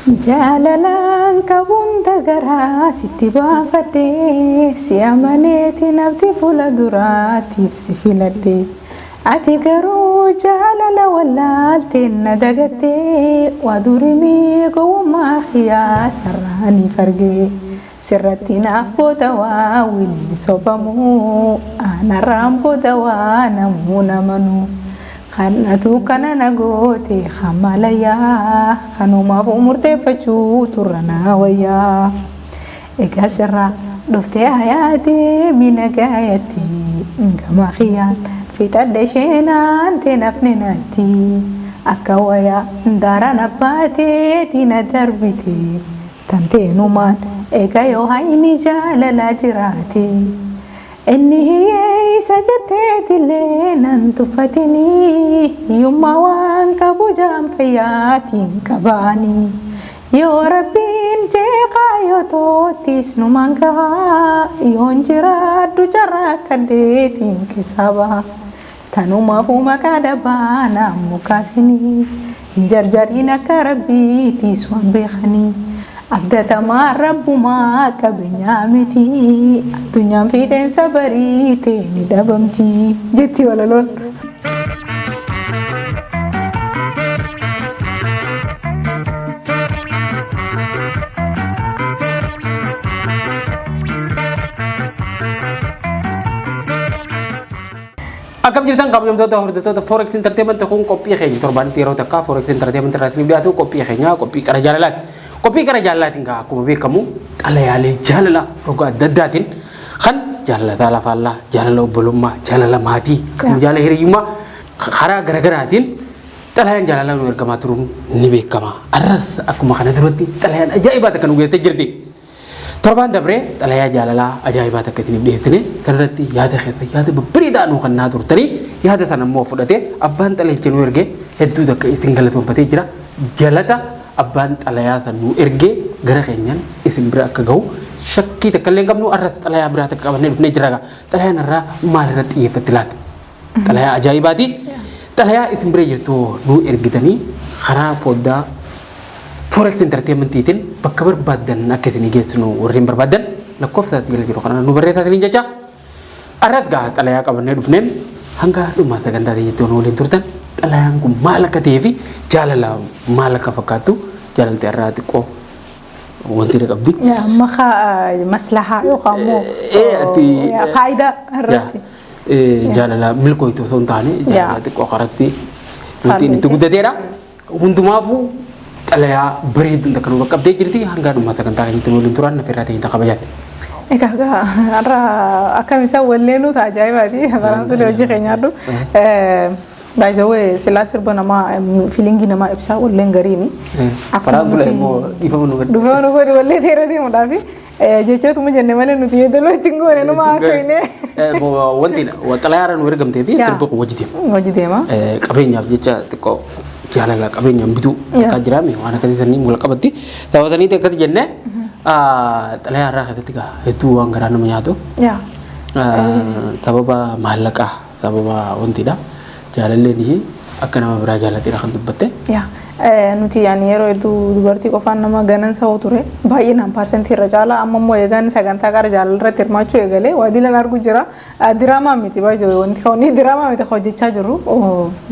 Jaalalaan qabuun dagaraa sitti baafadhee, si amaneeti nafti fuula duraatiif si filadhe. Ati garuu jaalala wallaalteen na dagattee, waa durimii gowwummaa kiyyaa sarraaniif argee. Sirratti naaf booda waa wiliin sobamuu, aanarraan booda waa namuu namanuu. Kanatu kana na goote hamalayyaa, kanumaaf murteeffachuu turra naa wayyaa. Egaa sirraa dhuftee hayaatee mina gaayatti, gama kiyyaan fixadhe isheenaan teenafne natti. Akka wayaa daaraan abbaateeti na darbite, tanteenumaan egaa yoo hayni jaalalaa jiraate. Inni hiyyee isa jetteetillee nan tuffatinii, hiyyummaa waan qabu jaanfayyaatiin qabaanii. Yoo rabbiin jeeqaa yoo toottis numaan gahaa, yoon jiraadhu carraa kaddeetiin keessaa baha. Tanumaafuu maqaa dhabaa naan mukaasinii, hin jarjariin akka rabbiitiis waan beekanii. Abdatamaa rabbumaa qabeenyaa miti, addunyaan fiixeensa bariite ni dhabamti jetti walaloon. Akkam jirtan, kabajamtoota hordoftoota Forex Entertainment? Kun qophii keenya torbaanitti yeroo takka Forex Entertainment irratti dhiyaatu, qophii keenya qophii qara jaalalaati. Qophii qara jaalalaatiin gaa akkuma beekamu xalayaalee jaalalaa roga adda addaatiin kan jaalalataa lafaallaa, jaalala obbolummaa, jaalala maatii, akkasuma jaalala hiriyyummaa karaa garaagaraatiin xalayaan jaalalaa nu ergamaa turuun ni beekama. Arras akkuma kana duratti xalayaan ajaa'ibaa takka nu geessee jirti. Torbaan dabree xalayaa jaalalaa ajaa'ibaa takka isiniif dhiyeessine kanarratti yaada keessa yaada babbareedaa nuu kennaa turtanii, yaada sana immoo fudhatee abbaan xalayicha nu ergee hedduu takka isin galatoonfatee jira. Galata abbaan xalayaa san nu ergee gara keenyan isin bira akka gahu shakkii takka illee hin qabnu. Arras xalayaa biraa takka qabannee dhufnee jirra. Xalayaan irraa maal irratti xiyyeeffatti laata? Xalayaa ajaa'ibaati. Xalayaa isin bira jirtu nuu ergitanii karaa foddaa Forex Entertainmentiitiin bakka barbaaddan akka isin geessinu warreen barbaaddan lakkoofsa jala jiru kana nu barreessaa isiniin jecha. Arras gaa xalayaa qabannee dhufneen hanga dhuma sagantaa keenyatti waan waliin turtan, xalayaan kun maal akka ta'ee fi jaalala maal akka fakkaattu, jaalalti irraa xiqqoo wanti irra qabdi. Maqaa maslahaa yookaan immoo faayidaa irratti. Jaalala milkooytu osoo hin taane jaalala xiqqoo karatti wanti inni itti guddateedha. Hundumaafuu xalayaa bareedduun takka nu qaqqabdee jirti, hanga dhuma sagantaa keenyatti nu waliin turan nafirraa ta'e kabajaatti. Egaa har'a akkam isaan walleenuu ta'a, ajaa'ibaati. Baraan sulee hojii keenya addu. By the way, silaa sirba namaa feelingii namaa ibsaa walleen gariini. Baraan sulee immoo dhiifama nu godhe. Dhufee nu godhi wallee teera deemuudhaafi jechootuma jenne malee nuti yeedaloo ittiin goone numa haasofne. Wanti xalayaa irra nu ergamtee fi sirbi kun wajji deema. Hojii deema. Qabeenyaaf jecha xiqqoo jaalala qabeenyaan bituu akka jiraame waan akkasii sanii wal qabatti. Taphatanii akkasi jennee xalayaa irraa keessatti gaa hedduu waan garaa nama nyaatu. Sababa maallaqaa, sababa wantidha. Jaalalleen ishee akka nama biraa jaalatedha kan dubbatte. Nuti yaani yeroo hedduu dubartii qofaan nama ganan sa'u ture. Baay'inaan parsentii irra caala. Amma immoo eegaan sagantaa qara jaalala irratti hirmaachuu eegalee waa dilan argu jira. Diraamaa miti, baay'ee wanti ka'uun diraamaa miti hojjechaa jirru,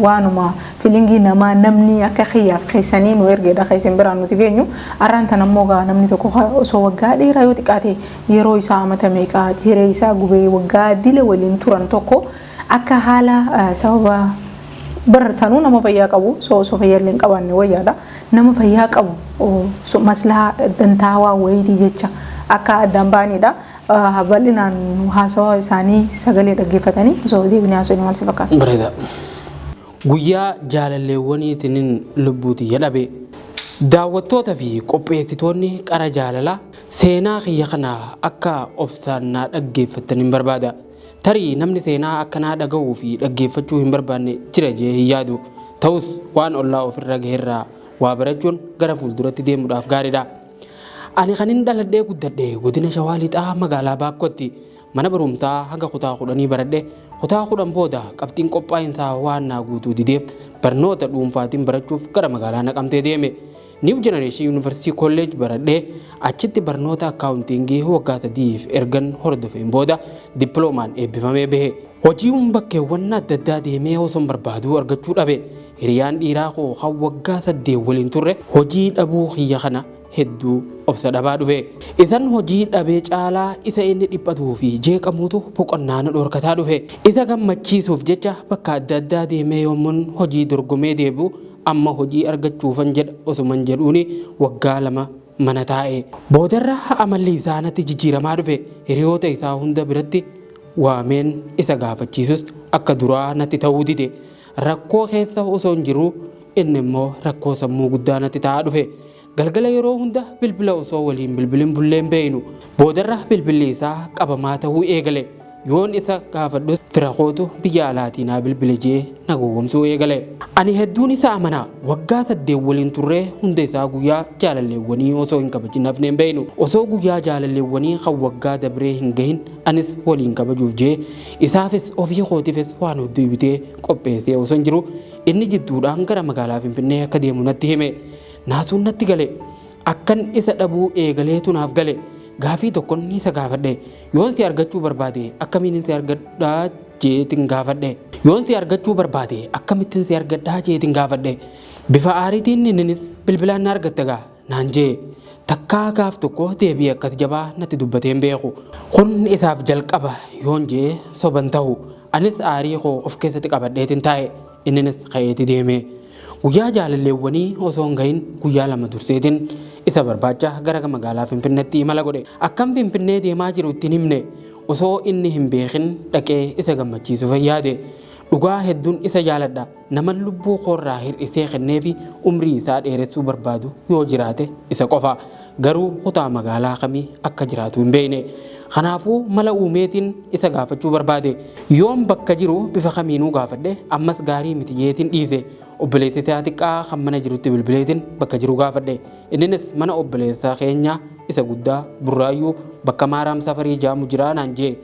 waanuma feelingii namaa namni akka kiyyaaf keessanii nu ergeedha kan isin biraan nuti geenyu. Arraan tan ammoo gaa namni tokko osoo waggaa dheeraa yoo xiqqaate yeroo isaa amata meeqaa jiree isaa gubee waggaa dila waliin turan tokko akka haala sababa bar sanuu nama fayyaa qabu osoo fayyaa illee hin qabaanne wayyaadha. Nama fayyaa qabu maslahaa dantaawaa wayiitii jecha akka addaan ba'anidha. Bal'inaan haasawaa isaanii sagalee dhaggeeffatanii osoo deebinee haasawni maal si fakkaata? Bareeda. Guyyaa jaalalleewwaniitiin lubbuuti dhabe. Daawwattoota fi qopheessitoonni qara jaalalaa, seenaa kiyya kana akka obsaan naa dhaggeeffattan hin barbaada. Tarii namni seenaa akkanaa dhaga'uu fi dhaggeeffachuu hin barbaanne jira jee hin yaadu. Ta'us waan ollaa ofirra gaherraa waa barachuun gara fuulduratti deemuudhaaf gaariidha. Ani kanin dhaladhee guddadhe godina Shawaa Lixaa magaalaa Baakkootti. Mana barumsaa hanga kutaa 10 baradhe. Kutaa 10 booda qabxiin qophaa'insaa waan naa guutuu dideef barnoota dhuunfaatiin barachuuf gara magaalaa Naqamtee deeme. New Generation University College baradhee achitti barnoota accountingii waggaa 3f ergan hordofeen booda dippiloomaan eebbifamee bahe. Hojiin bakkeewwan adda addaa deemee osoon barbaaduu argachuu dhabe. Hiriyaan dhiiraa koo kan waggaa 8 waliin turre hojii dhabuu kiyya kana hedduu obsa dhabaa dhufe. Isan hojii dhabee caalaa isa inni dhiphatuu fi jeeqamuutu boqonnaa na dhorkataa dhufe. Isa gammachiisuuf jecha bakka adda addaa deemee yommuun hojii dorgomee deebi'u amma hojii argachuufan jedha osuman jedhuuni waggaa 2 mana taa'e. Boodarra amalli isaa natti jijjiiramaa dhufe. Hiriyoota isaa hunda biratti waameen isa gaafachiisus akka duraa natti ta'uu dide. Rakkoo keessa osoon jiruu inni immoo rakkoo sammuu guddaa natti ta'aa dhufe. Galgala yeroo hunda bilbila osoo waliin bilbilin bullee hin beeknu. Boodarra bilbilli isaa qabamaa ta'uu eegale. Yoon isa gaafadhus fira kootu biyya alaatii naa bilbile je'ee na gowwomsuu eegale. Ani hedduun isa amana. Waggaa 8 waliin turree hunda isaa guyyaa jaalalleewwanii osoo hin kabajin hafnee hin beeknu. Osoo guyyaa jaalalleewwanii kan waggaa dabree hin gahin anis waliin kabajuuf je'ee isaafis ofii kootifis waan hedduu bitee qopheessee osoon jiruu inni jidduudhaan gara magaalaa Finfinnee akka deemu natti hime. Naasuun natti gale. Akkan isa dhabuu eegaleetu naaf gale. Gaafii tokkon isa gaafadhe. Yoon si argachuu barbaade akkamiinin si argadha jeetin gaafadhe. Yoon si argachuu barbaade akkamittin si argadha jeetin gaafadhe. Bifa aariitiin inninis bilbilaan na argatta gaa naan jee. Takkaa gaaf tokko deebii akkas jabaa natti dubbatee hin beeku. Kun isaaf jalqaba yoon jee soba hin tahu. Anis aarii koo of keessatti qabadheetin taa'e. Inninis ka'eeti deeme. Guyyaa jaalalleewwanii osoo hin gahin guyyaa 2 durseetin isa barbaacha gara magaalaa Finfinnetti imala godhe. Akkan Finfinnee deemaa jiru itti hin himne. Osoo inni hin beekin dhaqee isa gammachiisufan yaade. Dhugaa hedduun isa jaaladha. Naman lubbuu koorraa hir'isee kenneefi umrii isaa dheeressuu barbaadu yoo jiraate isa qofa. Garuu kutaa magaalaa kamii akka jiraatu hin beekne. Kanaafuu mala uumeetiin isa gaafachuu barbaade. Yoon bakka jiru bifa kamiinuu gaafadhe ammas gaarii miti jeetiin dhiise. Obboleessa isaa xiqqaa kan mana jirutti bilbileetiin bakka jiru gaafadhe. Inninis mana obboleessa keenya isa guddaa Burraayyuu bakka Maaraam Safarii jaamu jira naan jee.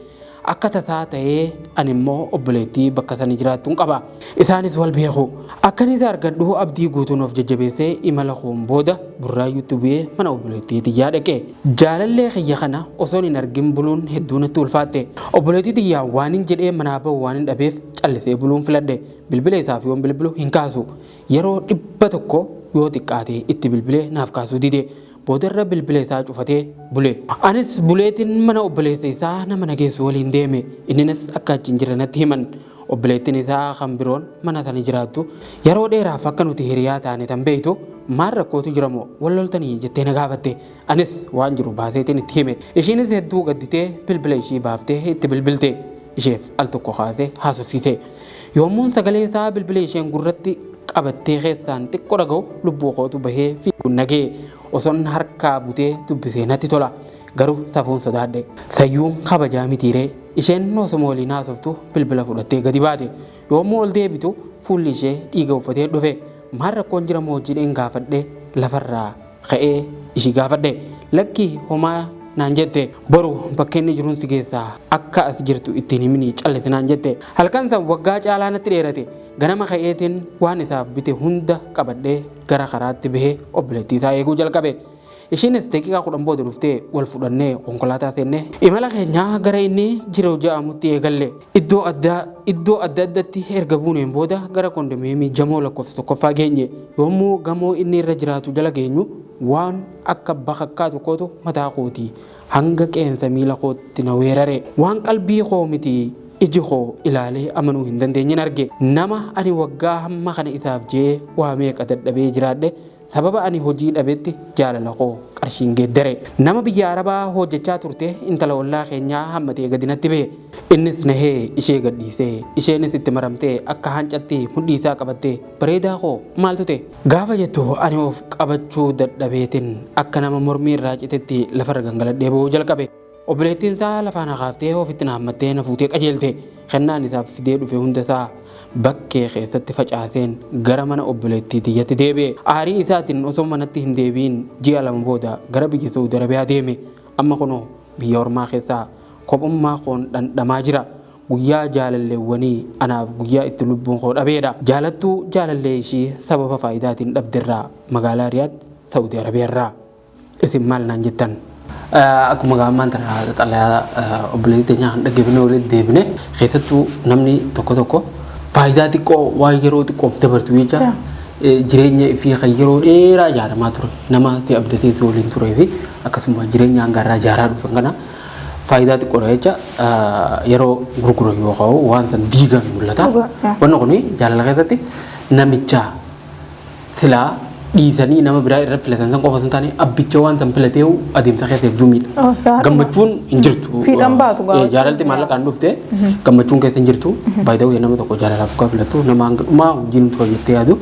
Akka tasaa ta'ee ani immoo obboleettii bakka sani jiraattun qaba. Isaanis wal beeku. Akkan isa argadhu abdii guutuun of jajjabeessee imala koon booda Burraayyuutti bu'ee mana obboleettii tiyyaa dhaqe. Jaalallee kiyya kana osoon hin argin buluun hedduu natti ulfaatte. Obboleettii tiyyaan waanin jedhee manaa bahu waanin dhabeef callisee buluun filadhe. Bilbila isaaf yoon bilbilu hin kaasu. Yeroo 100 yoo xiqqaate itti bilbilee naaf kaasuu dide. Boodarra bilbila isaa cufatee bule. Anis buleetin mana obboleessa isaa nama na geessu waliin deeme. Inninis akka achi hin jirre natti himan. Obboleettin isaa kan biroon mana sana jiraattu yeroo dheeraaf akka nuti hiriyaa taane tan beektu maal rakkootu jiramo wal loltanii jettee na gaafatte. Anis waan jiru baaseetin itti hime. Ishiinis hedduu gadditee bilbila ishii baaftee itti bilbilte. Isheef al tokko kaasee haasofsiise. Yoommuun sagalee isaa bilbila isheen gurratti qabattee keessaan xiqqo dhaga'u lubbuu kootu bahee fiiguun na ga'e. Oson harkaa butee dubbisee natti tola. Garuu safuun sodaadhe. Sayyuun kabajaa mitiiree? Isheen osuma waliin haasoftu bilbila fudhattee gadi baate. Yoommuu ol deebitu fuulli ishee dhiiga uffatee dhufe. Maal rakkoon jiramoo jedheen gaafadhe lafarraa ka'ee ishii gaafadhe. Lakki homaa naan jette. Boru bakka inni jirun si geessa. Akka as jirtu itti hin himinii callisi naan jette. Halkan san waggaa caalaa natti dheerate. Ganama ka'eetiin waan isaaf bite hunda qabadhee gara karaatti bahee obboleettii isaa eeguu jalqabe. Ishiinis daqiiqaa 10 booda dhuftee wal fudhannee konkolaataa seennee imala keenya gara inni jiru ja'amutti eegalle. Iddoo adda iddoo adda addatti erga buuneen booda gara kondominiyeemii Jamoo lakkoofsa 1ffaa geenye. Yommuu gamoo inni irra jiraatu jala geenyu waan akka bakakkaa tokkootu mataa kootii hanga qeensa miila kootti na weerare. Waan qalbii koo miti iji koo ilaalee amanuu hin dandeenyen arge. Nama ani waggaa hamma kana isaaf je'ee waa meeqa dadhabee jiraadhe Sababa ani hojii dhabetti jaalala koo qarshiin geeddare. Nama biyya Arabaa hoojjachaa turte intala ollaa keenyaa hammatee gadi natti bahe. Innis nahee ishee gadhiise. Isheenis itti maramtee akka haancatti mudhii isaa qabattee bareedaa koo maaltu ta'e? Gaafa jettu ani of qabachuu dadhabeetin akka nama mormii irraa citetti lafarra gangaladhee boo'uu jalqabe. Obboleettiin isaa lafaa na kaaftee ofitti na hammattee na fuutee qajeelte. Kennaan isaaf fidee dhufe hunda isaa bakkee keessatti facaaseen gara mana obboleettii tiyyatti deebi'e. Aarii isaatiin osoo manatti hin deebi'in ji'a 2 booda gara biyya Saudi Arabiyaa deeme. Amma kunoo biyya ormaa keessaa kophummaa koon dhandhamaa jira. Guyyaa jaalalleewwanii anaaf guyyaa itti lubbuun koo dhabeedha. Jaalattuu jaalallee ishii sababa faayidaatiin dhabderraa magaalaa Riyaad, Saudi Arabiyaarraa. Isin maal naan jettan? Akkuma gaammaan tana xalayaa obboleettii teenyaa kan dhaggeeffannee walitti deebine, keessattuu namni tokko tokko faayidaa xiqqoo waan yeroo xiqqoof dabartu jecha jireenya ifii kan yeroo dheeraa ijaaramaa ture, nama si abdatee si waliin turee fi akkasuma jireenya hangaarraa ijaaraa dhufan kana faayidaa xiqqoodha jecha yeroo gurguran yookaan waan san diigan mul'ata. Wanni kun jaalala keessatti namicha silaa dhiisanii nama biraa irra filatan san qofa osoo hin taane, abbicha waan san filatee adeemsa keessa hedduu miidha. Gammachuun hin jirtu. Fiixan baatu gaafa. Jaalalti maallaqaan dhufte gammachuun keessa hin jirtu. Baay'ee nama tokko jaalalaaf gaafa filattu nama hanga dhumaa wajjin tura jettee yaadu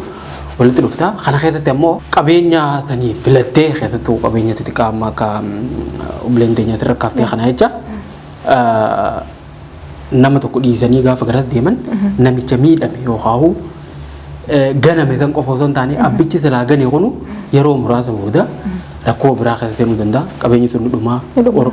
walitti dhufta. Kana keessatti ammoo qabeenya sanii filattee, keessattuu qabeenya xixiqqaa amma akka obboleen teenyaatti rakkaaftee kana jecha nama tokko dhiisanii gaafa garas deeman, namicha miidhame yookaan ganame san qofa osoo hin taane, abbichi silaa gane kunu yeroo muraasa booda rakkoo biraa keessa seenuu danda'a. Qabeenyi sun ni dhumaa.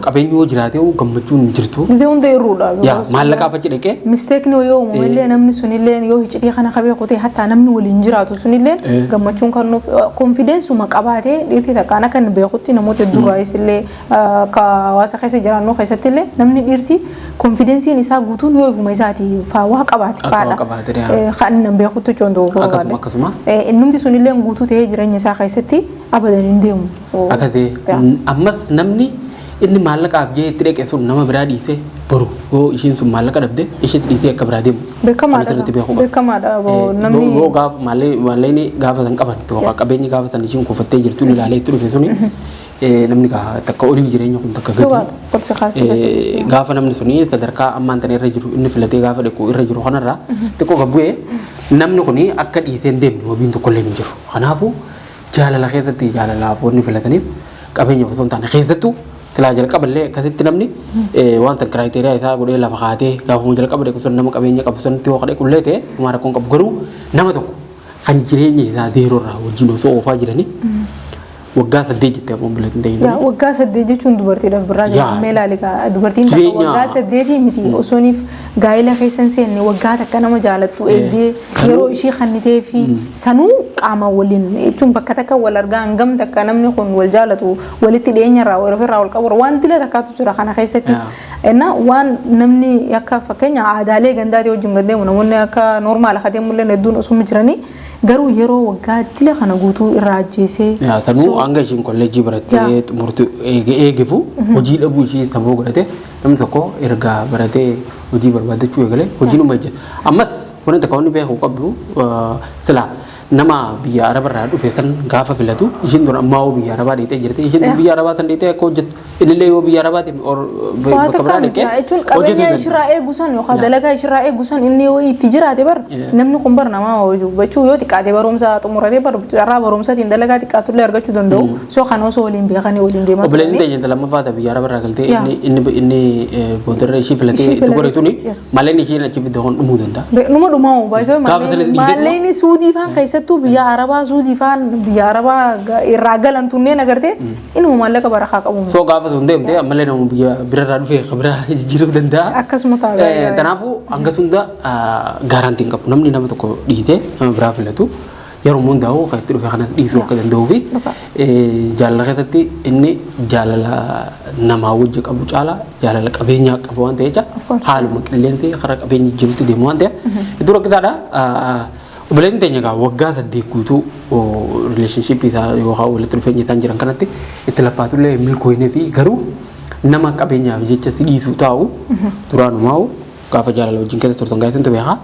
Qabeenyi yoo jiraate gammachuun hin jirtu. Gisee hunda irruudha. Yaa, maallaqaaf achi dhaqee. Mistakeni yoo uumamu illee, namni sunillee yoo hicitii kana qabee kutee, hattaa namni waliin jiraatu sunillee gammachuun kan nuuf confidenceuma qabaatee dhiirti takkaan akka inni beekutti namoota hedduu illee akka hawaasa keessa jiraannu keessatti illee namni dhiirti confidenceiin isaa guutuun yoo ifuma isaati waa qabaate faadha. Kan inni beekutti jechuun dogoggora. Akkasuma. Innumti sunillee guutuu ta'ee jireenya isaa keessatti abadan hin deemu. Akka ta'e ammas namni inni maallaqaaf jee itti dhaqe sun nama biraa dhiisee boru yoo ishiin sun maallaqa dhabde ishiitti dhiisee akka biraa deemu. Beekamaadha. Beekamaadha. Namni yoo gaafa maallaqni gaafa san qaban yookaan qabeenyi gaafa san ishiin kuufattee jirtu ilaalee itti dhufe suni, namni takka olii jireenya kun takka gadi. Gaafa namni suni sadarkaa ammaan tana irra jiru inni filatee gaafa dhaqu irra jiru kanarraa xiqqoo gad bu'ee, namni kuni akka dhiisee hin deemne wabiin tokkollee hin jiru. Kanaafuu jaalala keessatti jaalalaaf wanni filataniif qabeenya osoo hin taane, keessattuu silaa jalqaballee akkasitti namni wanta criteria isaa godhee lafa kaatee gaafuma jalqaba dhaqu sun nama qabeenya qabu sanitti yoo kadhaqu illee ta'e homaa rakkoon qabu. Garuu nama tokko kan jireenya isaa zeeroo irraa wajjin osoo oofaa jiranii waggaa 8 jettee ammoo buleetiin ta'e. Yaa, waggaa 8 jechuun dubartiidhaaf birraa jira. Mee ilaali kaa, dubartiin takka waggaa 8 miti, osooniif gaa'ela keessa hin seenne waggaa takka nama jaalattu eegdee yeroo ishii kennitee fi sanuu qaama waliin jechuun bakka takka wal argaa, hangam takka namni kun wal jaalatu, walitti dhiyeenya irraa wal ofirraa wal qabu waan dila takkaatu jira kana keessatti. Inna waan namni akka fakkeenya aadaalee gandaatii wajjin gad deemu, namoonni akka normal akka deemullee hedduun osoo jiranii, garuu yeroo waggaa dila kana guutuu irraa ajjeesee. Yaa, tanuu hanga ishiin kolleejjii barattee xumurtu eegefu hojii dhabuu ishii sababa godhate, namni tokko erga baratee hojii barbaadachuu eegale hojii numa hojjeta. Ammas wanti tokko wanni beekuu qabdu, sila nama biyya Arabarraa dhufe san gaafa filatu, ishiin tun ammaa hoo biyya Arabaa dheetee jirti. Ishiin tun biyya Arabaa san dheetee akka hojjettu, innillee yoo biyya Arabaatiin waa bakka takka biraa miti dhaqee jechuun qabeenya hojjetuu ishirraa eegu san yookaan dalagaa ishirraa eegu san inni yoo itti jiraate bar namni kun bar namaa hubachuu yoo xiqqaate barumsa xumuratee bar carraa barumsaatiin dalagaa xiqqaatullee argachuu danda'u. So kana osoo waliin beekanii waliin deemaa Obboleettiin teenya inta lammaffaa ta biyya Arabaa irraa galtee inni boodarra ishii filatee ishii itti godhe tuni malleen ishiin achi fidde kun dhumuu danda'a. Numa dhumaa'u baay'ee. Gaafa sana dhiisee maalleen Suudii faan, keessattuu biyya Arabaa Suudii faan biyya Arabaa irraa galan tunneen agartee inuma maallaqa barakaa qabu. So gaafa sun deemte ammallee nama biyya birarraa dhufee kan biraa jijjiiruu danda'a. Akkasuma ta'a baay'ee. Kanaafuu hanga sunda guarantee hin qabu. Namni nama tokko dhiisee nama biraa filatu yeroo hundaa'u kan itti dhufe kanas dhiisuu akka danda'uu fi jaalala keessatti inni jaalala namaa wajji qabu caala jaalala qabeenyaa qabu waan ta'eef, haaluma qilleensi karaa qabeenyi jirutti deemu waan ta'eef iddoo rakkisaadha. Obboleettiin teenya egaa waggaa 8 guutuu relationshipii isaa yookaan walitti dhufeenya isaan jiran kanatti itti lappaatullee milkooyinee fi garuu nama qabeenyaaf jecha si dhiisuu taa'u duraanumaa'u gaafa jaalala wajjin keessa turtan gaafatan beekaa,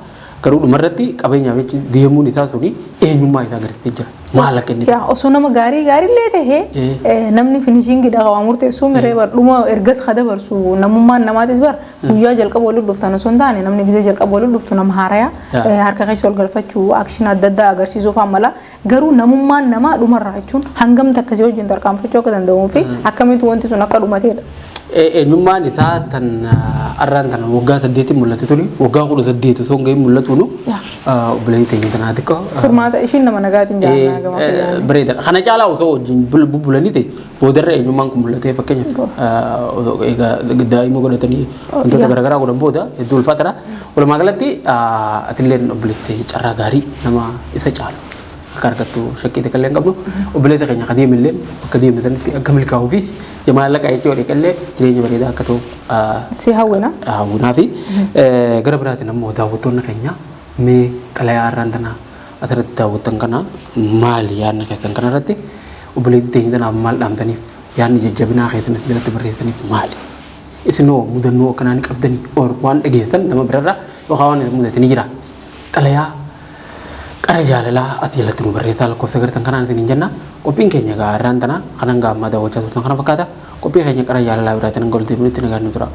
garuu dhumarratti qabeenyaaf jecha deemuun isaa suni eenyummaa isaa agarsiisee jira. Maal akka inni Yaa, osoo nama gaarii gaariillee tahee namni finishingiidha waa murteessuu miree bar dhuma ergas ka dabarsu namummaan namaatis bar guyyaa jalqaba walitti dhuftan osoo hin taane, namni gizee jalqaba walitti dhuftu nama haarayaa harka keessa wal galfachuu, action adda addaa agarsiisuuf mala, garuu namummaan namaa dhumarraa jechuun hangam takkasii wajjin tarkaanfachuu akka danda'uu fi akkamitti wanti sun akka dhumateedha. Eenyummaan isaa tan arraan tan waggaa 8 mul'ate tuni waggaa 18 osoo hin gahin mul'atuunu obboleettii teenya tanaa xiqqoo. Furmaata ishiin nama nagaatiin jaallaa gama fayyaan. Bareedaadha. Kana caalaa osoo wajjin bubbulanii ta'e boodarra eenyummaan kun mul'atee, fakkeenyaaf egaa daa'ima godhatanii wantoota garaagaraa godhan booda hedduu ulfaataadha. Walumaa galatti atilleen obboleettii carraa gaarii nama isa caalu Akka argattu shakkii takka illee hin qabnu. Obboleessa keenya ka deeme illee bakka deeme sanitti akka milkaa'uu fi maallaqa jechuudha illee jireenya bareedaa akka ta'u Si hawwina. Hawwinaa fi gara biraatiin ammoo daawwattoonni keenya mee xalayaa har'aan tana asirratti daawwattan kana maali yaadni keessan kanarratti? Obboleettii teenya tanaaf maal dhaamtaniif? Yaadni jajjabinaa keessan jalatti barreessaniif maali? Isinoo mudannoo akkanaa ni qabdanii or waan dhageessan nama birarraa yookaan waan isin mudate ni jira? Xalayaa qara jaalalaa as jalatti nu barreessaa lakkoofsa gartan kanaan isin hin jenna. Qophiin keenya egaa har'aan tana kanan gaammaa daawwachaa turtan kana fakkaata. Qophii keenya qara jaalalaa biraatiin hanga walitti deebinutti nagaan nu tura.